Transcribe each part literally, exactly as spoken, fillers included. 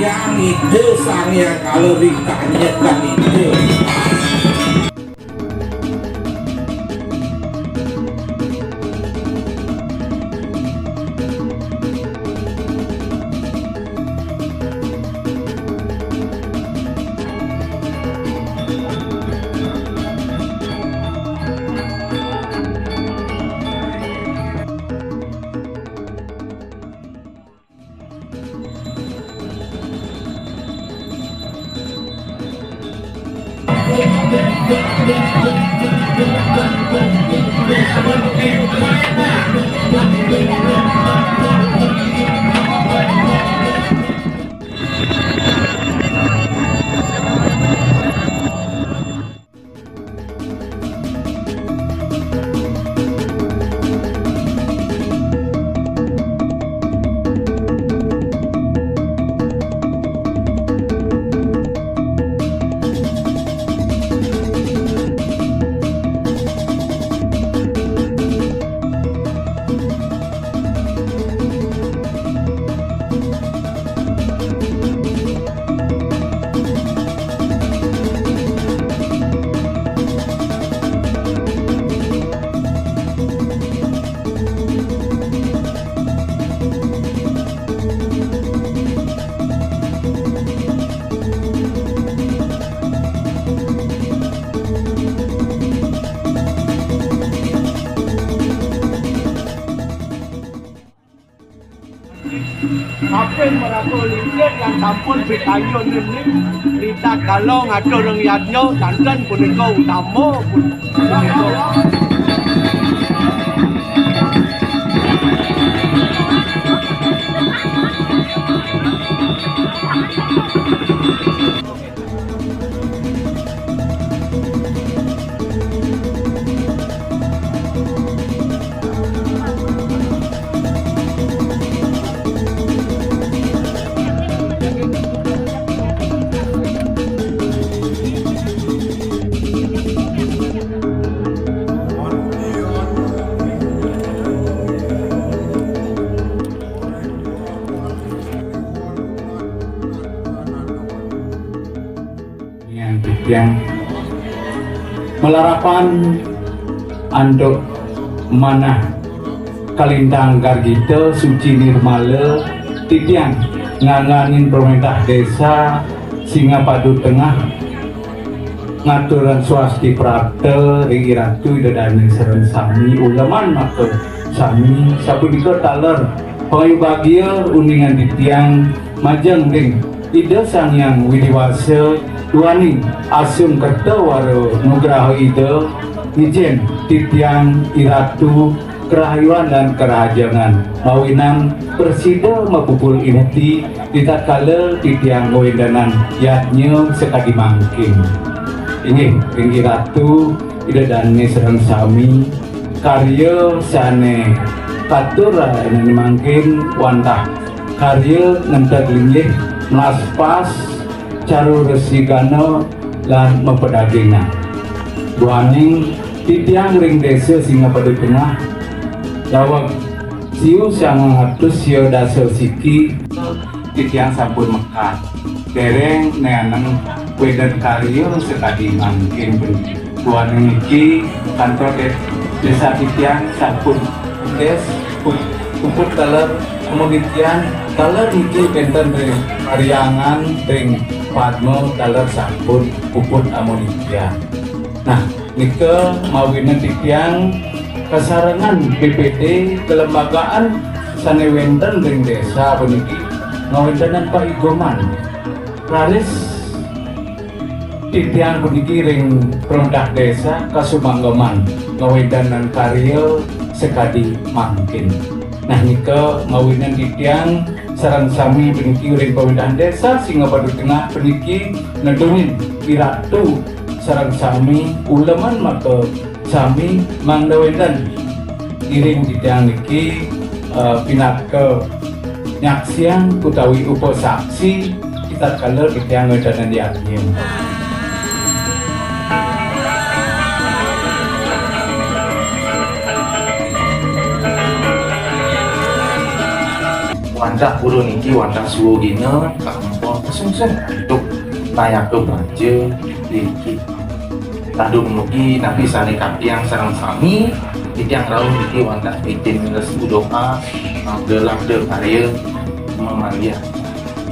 Yang ide sang yang kalau rikanya kan ide. Kaping meraga lingkir yang sampun pitayun ring ritatkala ngaturang yadnya, janten punika utama punika. Yang titiang malarapan antuk manah kalintang gargita suci nirmala, titiang ngangganin pemerintah desa Singapadu Tengah ngaturang swasti prapta ring Iratu Ida Dane sareng sami uleman maka sami sapunika taler pangayu bagia uningan titiang majeng ring Ida Sang Hyang Widi Wasa duaning asung kerta wara nugraha Ida ngicen titiang Iratu karahayuan lan karahajengan mawinan prasida mapupul inti ritatkala titiang ngwentenang yadnya sakadi mangkin. Inggih, inggih Ratu, Ida Dane sareng sami, karya sane katur rahinane mangkin wantah karya ngentet linggih, melaspas, caru resi gana, lan mapedagingan. Duaning titiang ring Desa Singapadu Tengah, daweg siu sangang atus sia dasa siki, titiang sampun mekad. Dereng neaneng wenten karya sakadi mangkin puniki. Duaning niki kantor de-, desa titiang sampun des pu-, puput taler amonitian, taler niki wenten ring Pariangan, ring Padma, taler sampun puput amonitian. Nah, nika mawinan titiang kasarengan B P D kelembagaan sane wenten ring desa puniki ngawentenang paigoman. Raris titiang puniki ring perentah desa kasumanggeman ngawentenang karya sakadi mangkin. Nah, nika mawinan titiang sareng sami puniki ring pamerintahan desa Singapadu Tengah puniki nedunin Iratu sareng sami uleman maka sami mangda wenten. Ngiring titiang niki, eh, pinaka nyaksian utawi upasaksi ritatkala titiang ngwentenang yadnya. Dah puluh niki wantah suwagina kampung kasungsung antuk Nayaka Praja niki. Tadu dumugi napi sané kapiang sareng sami, titiang rauh niki wantah titip restu doa, mangda labda karya mamargiang.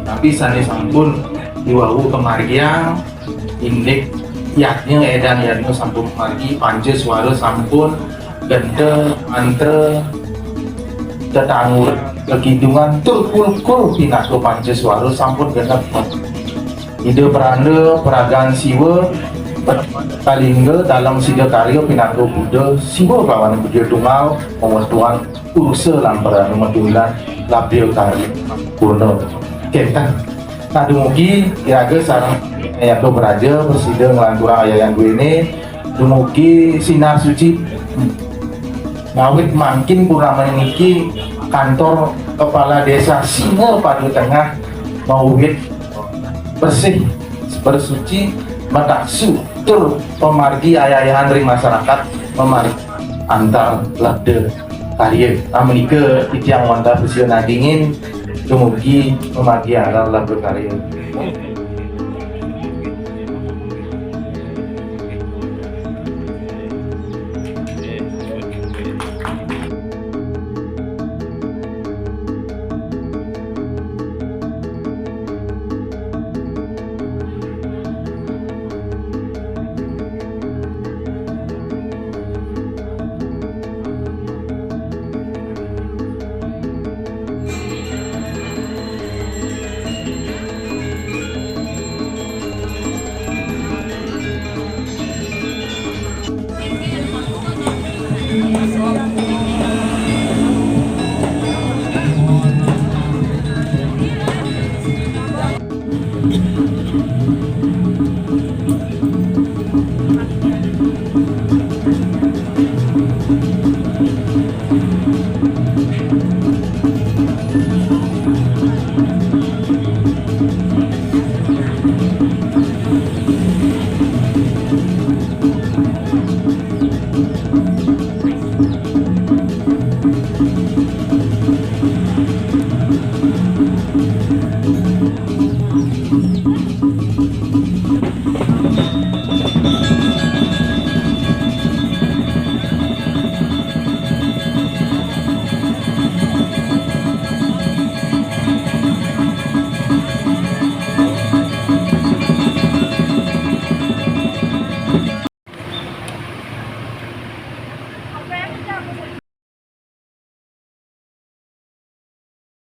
Napi sané sampun diwawu kamargiang, indik yadnya édan yadnya sampun margi, panca swara sampun, genta mantra, tetanggur kekidungan tur kulkul pinaka panca swara sampun genep. Ida Pranda, Pragan Siwa, Kalingga, Dalem Sida Karya pinaka Buddha, Siwa kelawan Buddha tunggal, mawetuan Purusa lan Prana matundan, labda karya purna. Kénten. Nah, dumugi iraga sareng Nayaka Praja prasida nglanturang ayah-ayah duéné, dumugi sinar suci. Ngawit mangkin purnama niki kantor Kepala Desa Singa Padu Tengah mawit bersih, bersuci, mataksu, tur pamargi ayah-ayahan ring masyarakat, pamargi antar labda karya. Nah, menika titiang wantah prasida nagingin dumugi pamargi antar labda karya.